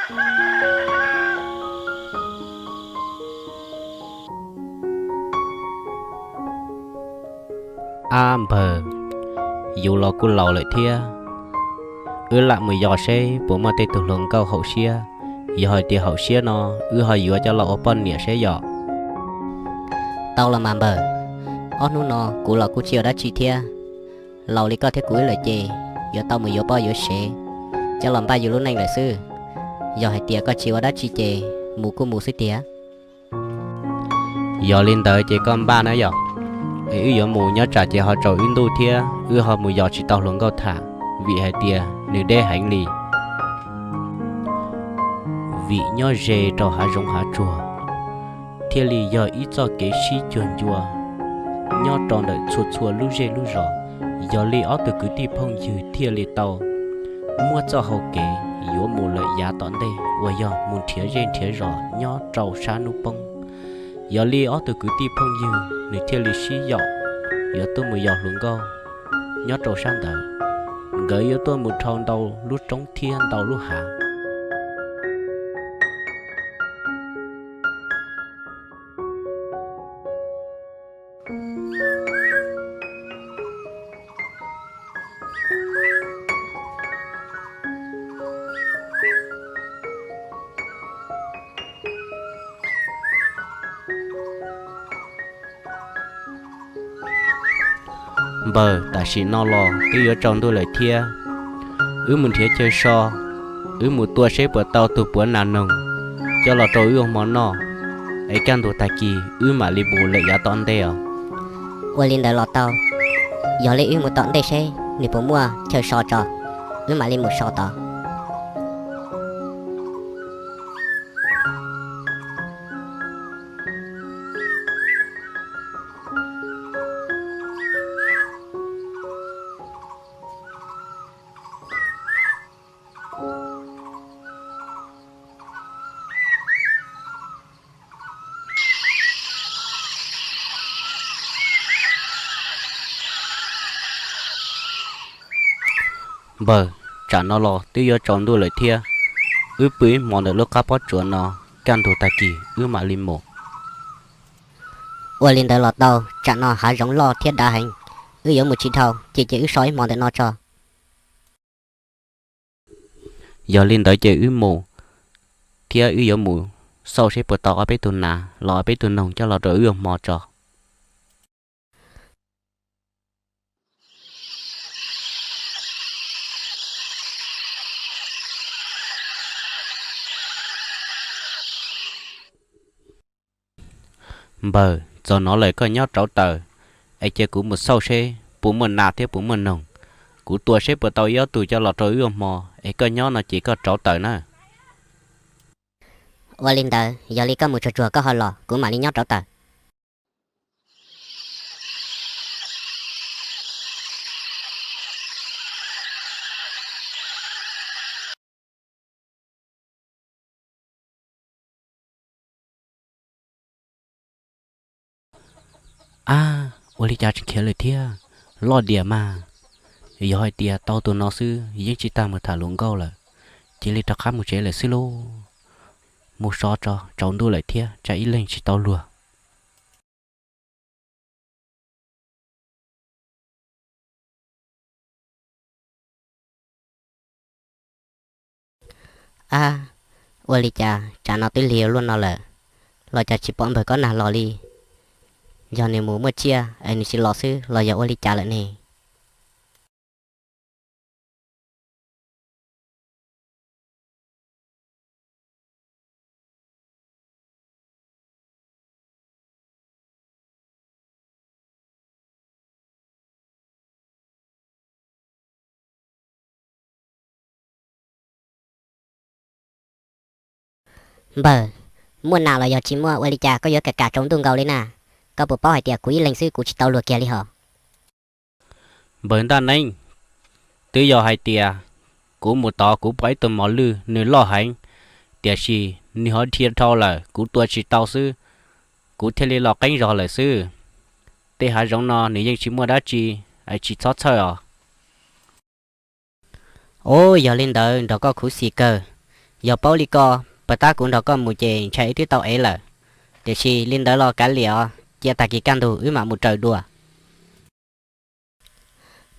Ab npawg, yus los kuj laus lawm thiab, wb lam mus yos seb puas muaj tej tug hluas nkauj haum siab. Yog hais tias haum siab no, wb ho yuav coj los ua poj niam seb yom. Tau los mas npawg, ob hnub no kuv los kuj tsis ua dab tsi thiab. Laus li koj thiab kuv wb lawm ces yuav tau mus yuav poj yuav sev coj los npaj yus lub neej lawm xwb. Yog hais tias koj tsis ua dab tsi ces mus kuj mus xwb tiag. Yog li ntawd ces koj npaj na yom, es wb yuav mus nyob tsam ces ho tsaus wb ntuj thiab wb ho mus yos tsis tau hluas nkauj tham, vim hais tias nws deb heev li. Vim nyob ze rau hav zoov hav tsuag, thiaj li yog ib txoj kev sib cuag ncua nyob rau ntawm txhua txhua lub zej lub zos. Yog li ob tug kwv tij phooj ywg thiaj li tau muab txoj hau kev yuav mus lawm yav tom ntej uas yog mus nrhiav zej nrhiav zos nyob rau sab hnub poob. Yog li ob tug kwv tij phooj ywg nws thiaj li sib yaum yuav tuaj mus yos hluas nkauj nyob rau sab ntawd. Nkawd yuav tuaj mus dhau ntau lub roob thiab ntau lub hav. Npawg, tam sim no los twb yuav tsaus ntuj lawm thiab. Wb mus nrhiav chaw so, wb mus tua seb puas tau tus puav nas noog coj los rau wb ua hmo noj, es kaj ntug tag kis wb mam li mus lawm yav tom ntej os. Ua li ntawd los tau. Yog li wb mus tom ntej seb nws puas muaj chaw so tso, wb mam li mus so tod. Npawg, tsam no los twb yuav tsaus ntuj lawm thiab. Wb pw ib hmo ntawm lub qab pob tsuas no, kaj ntug tag kis wb mam li mus. Ua li ntawd los tau, tsam no hav zoov loj thiab dav heev, wb yuav mus tsis dhau, cia cia wb so ib hmo ntawm no tso. Yog li ntawd ces wb mus, thiab wb yuav mus xauj seb puas tau ob peb tug nas los ob peb tug noog coj los rau wb ua hmo tso. Npawg, txog no lawm koj nyob rauv taws, es cia kuv mus xauj seb puas muaj nas thiab puas muaj noog. Kuv tua seb puas tau ib ob tug coj los rau wb ua hmo, es koj nyob no ces koj rauv taws na. Ua li ntawd, yog li koj mus tsuag tsuag koj ho los, kuv mam li nyob rauv taws. Ab, ua li cas tsis khiav lawm thiab? Loj diam mas. Yog hais tias tau tus no xwb yeej tsis tas mus tham hluas nkauj lawm, cia li rov qab mus tsev lawm xwb lauj. Mus so tso, tsaus ntuj lawm thiab tsam ib leeg tsis tau luag. Ab, ua li cas tsam no twb lig luaj no lawm, los cas tsis pom npawg Kob Nag los li? Yog nws mus muaj tsiaj es nws tsis los xwb los yog ua li cas lawm ne? Npawg, muaj nas los yog tsis muaj ua li cas koj yuav kam kam tsaus ntuj nkaus li na? Koj puas paub hais tias kuv ib leeg xwb kuv tsis tau luag kiag li hos? Npawg Ntaj Neeb, twb yog hais tias kuv mus tod kuv pom ib tug mos lwj nws loj heev, tiam sis nws ho dhia dhau lawm kuv tua tsis tau xwb, kuv thiaj li los qeeb zog lawm xwb. Tej hav zoov no nws yeej tsis muaj dab tsi, tsis txhob txhawj os. Os, yog li ntawd nrog koj khuv xim kawg. Yog paub li ko, puag ta kuv nrog koj mus ces ntshai wb twb tau ev lawm. Tiam sis li ntawd los kav liam os, cia tag kis kaj ntug wb mam mus raws dua.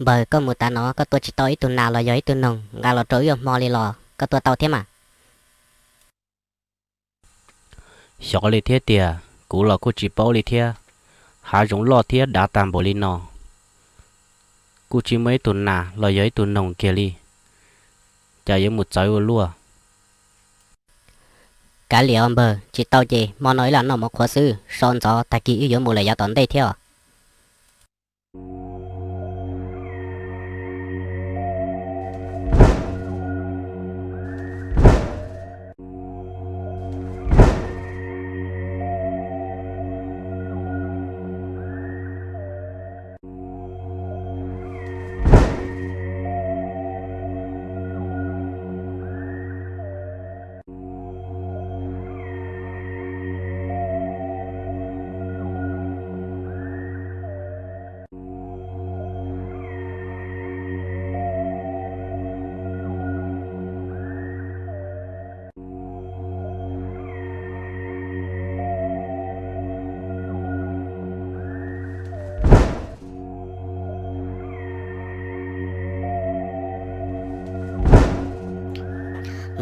Npawg, koj mus tav no koj tua tsis tau ib tug nas los yog ib tug noog nqa los rau wb ua hmo li los koj tua tau thiab mas? Xyov li thiab tiag, kuv los kuj tsis paub li thiab. Hav zoov loj thiab dav tag npaum li no, kuj tsis muaj ib tug nas los yog ib tug noog kiag li, cas yuav mus txawv ua luaj. Kav liam os npawg, tsis tau ces hmo no wb lam noj mov qhuav xwb, so ntxov tag kis wb yuav mus lawm yav tom ntej thiab os.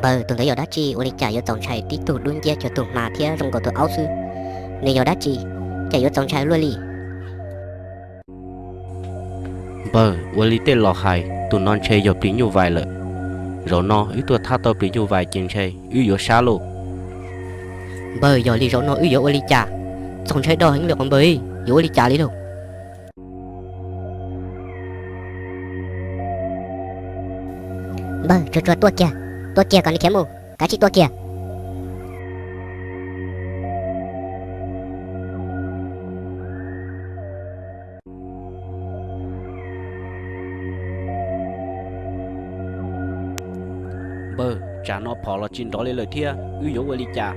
Npawg, tus ntawd yog dab tsi ua li cas yuav txaus ntshai tib tug dub nciab cuag tus hma thiab zoo nkaus tus aub xwb? Nws yog dab tsi cas yuav txaus ntshai luaj li? Npawg, ua li tej laus hais, tus no ntshe yog plis nyuj vais lawm. Zaum no wb tuaj thab tau plis nyuj vais ces ntshe wb yuav sab lauj. Npawg, yog li zaum no wb yuav ua li cas? Txaus ntshai do heev li qhov npawg, yuav ua li cas li lauj? Npawg, tsuag tsuag tua kiag, tua kiag kom nws khiav mus, kav tsij tua kiag. Npawg, tsam no phom los tsis nrov li lawm thiab, wb yuav ua li cas?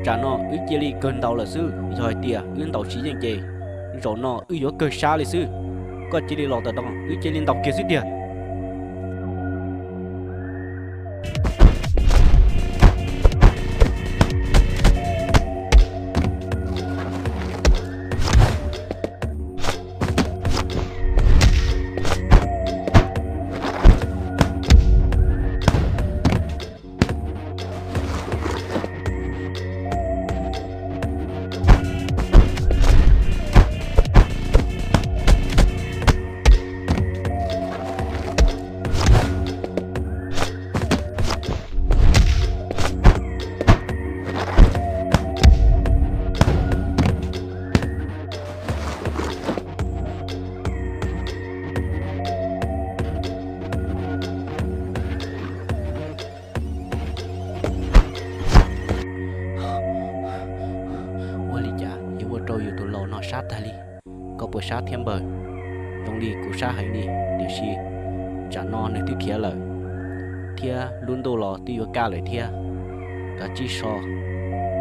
Tsam no wb cia li kawg ntaus lawm xwb, yog hais tias wb ntaus tsis yeej ces zaum no wb yuav kawg sab li xwb. Koj cia li los tawm no, wb cia li ntaus kiag xwb tiag. Ua li cas yuav ua rau yus tus laus no sab tag li? Koj puas sab thiab npawg? Zoo li kuv sab heev li, tiam sis tsam no nws twb khiav lawm, thiab lub ntuj los twb yuav kaj lawm thiab. Kav tsij so,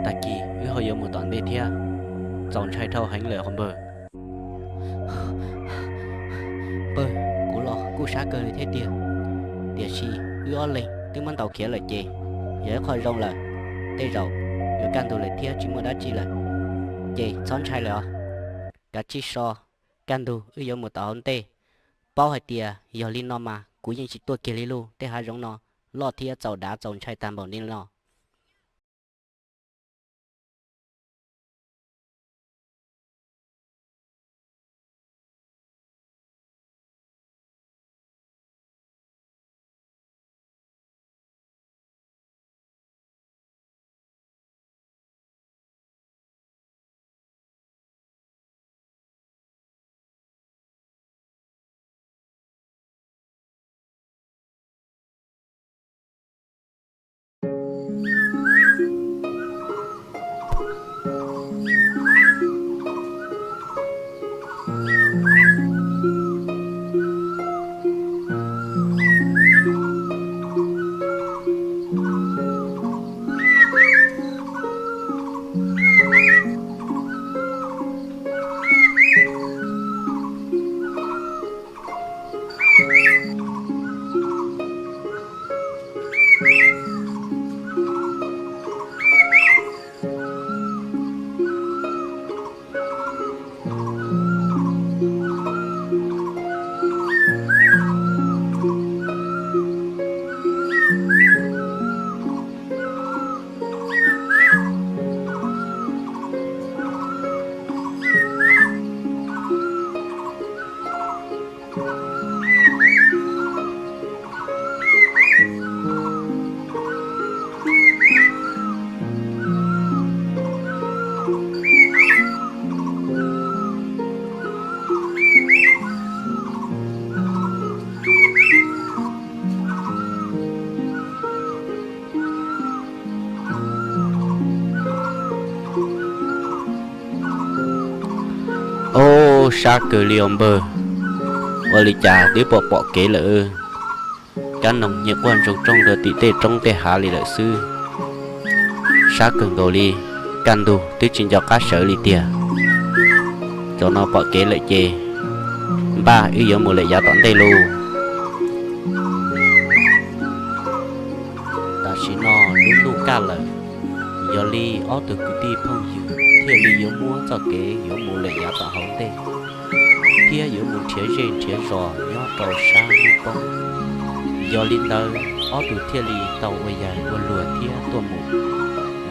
tag kis wb ho yuav mus tom ntej thiab. Txaus ntshai dhau heev lawm os npawg. Npawg, kuv los kuj sab kawg li thiab tiag, tiam sis wb ob leeg twb muab ntaus khiav lawm ces yog ib qho zoo lawm. Tej zaum yuav kaj ntug lawm thiab tsis muaj dab tsi lawm, ces txhob ntshai lawm os. Kav tsij so, kaj ntug wb yuav mus tom hauv ntej. Paub hais tias yog li no mas kuv yeej tsis tuaj kiag li lauj, tej hav zoov no loj thiab txaus dav txaus ntshai tag npaum li no. Ob, sab kawg li os npawg, ua li cas twb pom pom kev lawm. Kab noog nyiaj quaj ntsoog rooj rau tim tej roob tej hav li lawm xwb. Sab kawg nkaus li, kaj ntug twb tsis nco qab sawv li tiag. Tam no pom kev lawm ces npaj wb yuav mus lawm yav tom ntej lauj. Tam sim no lub ntuj kaj lawm, yog li ob tug kwv tij phooj ywg thiaj li yuav muab txoj kev yuav mus lawm yav tom hauv ntej, thiab yuav mus nrhiav zej nrhiav zos nyob rau sab hnub poob. Yog li ntawd ob tug thiaj li tau ua yawg ua luag thiab tuaj mus,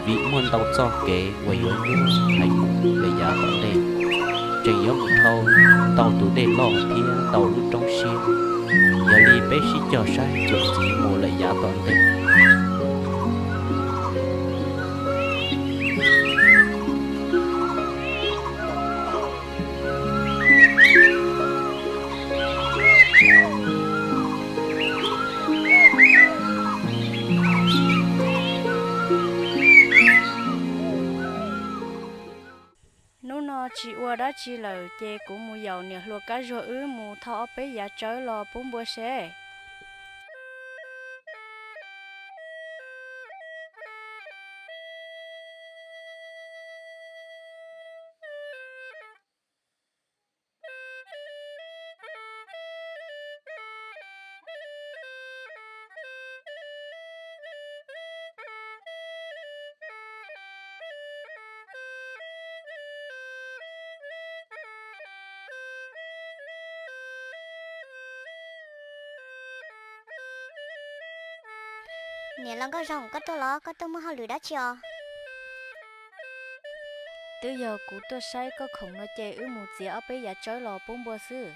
vim muaj ntau txoj kev uas yuav muab hais mus lawm yav tom ntej. Tseem yuav mus dhau ntau tus dej loj thiab ntau lub roob siab. Yog li peb sib cog saib txuas ntxiv mus lawm yav tom ntej. Hnub no tsis ua dab tsi lawm ces kuv mus yaum niam hluas Kab Zuag wb mus thauj ob peb yav tsawb los pub npua seb. Niam laus Nkauj Zoo, koj tuaj los koj tuaj muaj hauj lwm dab tsi os? Twb yog kuv tuaj saib koj khoom no ces wb mus txiav ob peb yav tsawb los pub npua xwb.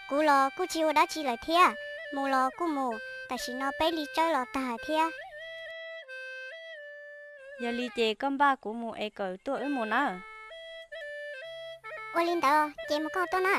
Kuv los kuj tsis ua dab tsi lawm thiab, mus los kuj mus, tam sim no peb li tsawb los tag thiab. Yog li ces koj npaj kuv mus es kawm tuaj wb mus na. Ua li ntawd ces mus koj tuaj na.